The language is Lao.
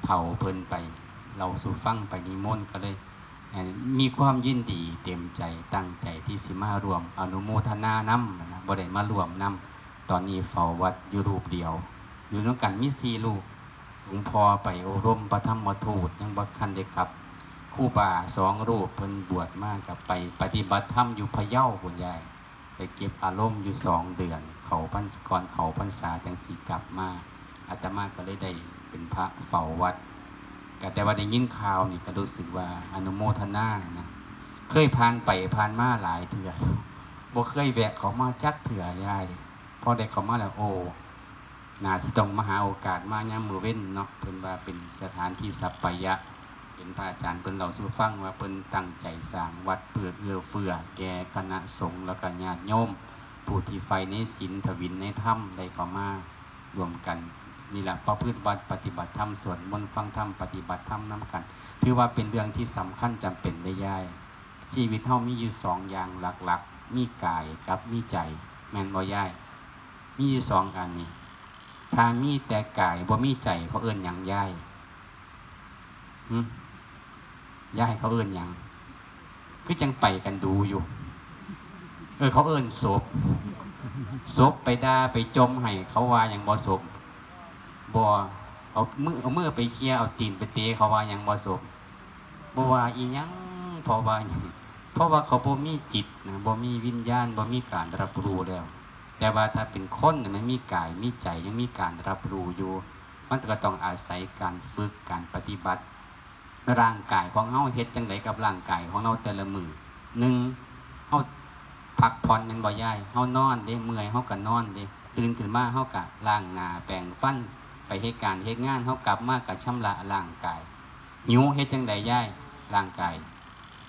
ເຂົາເພິ່ນໄປເລົ່າສູ່ຟັງ ໄປນິມົນ ກໍເລີຍ ເອີ່ ມີຄວາມຍິນດີເຕັມໃຈ ຕັ້ງໃຈທີ່ຊິມາຮ່ວມອະນຸໂມທະນານຳນະ ບໍ່ໄດ້ມາຮ່ວມນຳ. ຕອນນີ້ເຝົ້າວັດຢູ່ຮູບດຽວ ຢູ່ນຳກັນມີສີ່ຮູບ. ຫຼວງພໍ່ໄປອົບຮົມພະທຳມະທູດ ຍັງບໍ່ທັນໄດ້ກັບ. ຄູບາສອງຮູບເພິ່ນບວດມາ ກໍໄປປະຕິບັດທຳຢູ່ພະເຍົາພຸ້ນຍາຍ. ໄປເກັບອາລົມຢູ່ສອງເດືອນ ເຂົ້າພັນ ກ່ອນເຂົ້າພັນສາຈັ່ງຊິກັບມາ. ອາດຕະມາກໍເລີຍໄດ້ເປັນພະເຝົ້າວັດ. ກໍແຕ່ວ່າໄດ້ຍິນຂ່າວນີ້ກໍຮູ້ສຶກວ່າອະນຸໂມທະນານະ. ເຄີຍຜ່ານໄປຜ່ານມາຫຼາຍເທື່ອ ບໍ່ເຄີຍແວະເຂົ້າມາຈັກເທື່ອຍາຍ. ພໍໄດ້ເຂົ້າມາແລ້ວ ໂອ້ ໜ້າຊິຕ້ອງມາຫາໂອກາດມາຍາມມື້ເວັນເນາະ. ເພິ່ນວ່າເປັນສະຖານທີ່ສັບປາຍະ. ເຫັນພະອາຈານເພິ່ນເລົ່າສູ່ຟັງວ່າເພິ່ນຕັ້ງໃຈສ້າງວັດເພື່ອເອື້ອເຟື້ອແກ່ຄະນະສົງ ແລ້ວກໍຍາດໂຍມຜູ້ທີ່ໃຝ່ໃນສິນ ທະວິນໃນທຳ ໄດ້ເຂົ້າມາຮ່ວມກັນນີ້ລະ ປະພຶດວັດ ປະຕິບັດທຳ ສວດມົນ ຟັງທຳ ປະຕິບັດທຳນຳກັນ. ຖືວ່າເປັນເລື່ອງທີ່ສຳຄັນຈຳເປັນເດ້ຍາຍ. ຊີວິດເຮົາມີຢູ່ສອງຢ່າງຫຼັກໆ ມີກາຍກັບມີໃຈ ແມ່ນບໍ່ຍາຍ? ມີຢູ່ສອງອັນນີ້. ຖ້າມີແຕ່ກາຍ ບໍ່ມີໃຈ ເຂົາເອີ້ນຫຍັງຍາຍ? ຫຶ? ຍາຍ ເຂົາເອີ້ນຫຍັງ? ຄືຈັ່ງໄປກັນດູຢູ່. ເອີ ເຂົາເອີ້ນສົບ. ສົບໄປດ່າໄປຈົ່ມໃຫ້ ເຂົາວ່າຫຍັງບໍ່ສົບ? ບໍ່. ເອົາມື ເອົາມືໄປເຄຍ ເອົາຕີນໄປເຕະ ເຂົາວ່າຫຍັງບໍ່ສົບ? ບໍ່ວ່າອີຫຍັງ. ເພາະວ່າຫຍັງ? ເພາະວ່າເຂົາບໍ່ມີຈິດນະ ບໍ່ມີວິນຍານ ບໍ່ມີການຮັບຮູ້ແລ້ວ. ແຕ່ວ່າຖ້າເປັນຄົນນະ ມັນມີກາຍມີໃຈ ຍັງມີການຮັບຮູ້ຢູ່. ມັນກໍຕ້ອງອາໄສການຝຶກ ການປະຕິບັດ. ຮ່າງກາຍຂອງເຮົາເຮັດຈັ່ງໃດກັບຮ່າງກາຍຂອງເຮົາແຕ່ລະມື້? ໜຶ່ງ ເຮົາພັກຜ່ອນແມ່ນບໍ່ຍາຍ? ເຮົານອນເດ້ ເມື່ອຍເຮົາກໍນອນເດ້. ຕື່ນຂຶ້ນມາເຮົາກໍລ້າງໜ້າແປງຟັນ ໄປເຮັດການເຮັດງານ ເຮົາກັບມາກໍຊຳລະຮ່າງກາຍ. ຫິວເຮັດຈັ່ງໃດຍາຍ? ຮ່າງກາຍ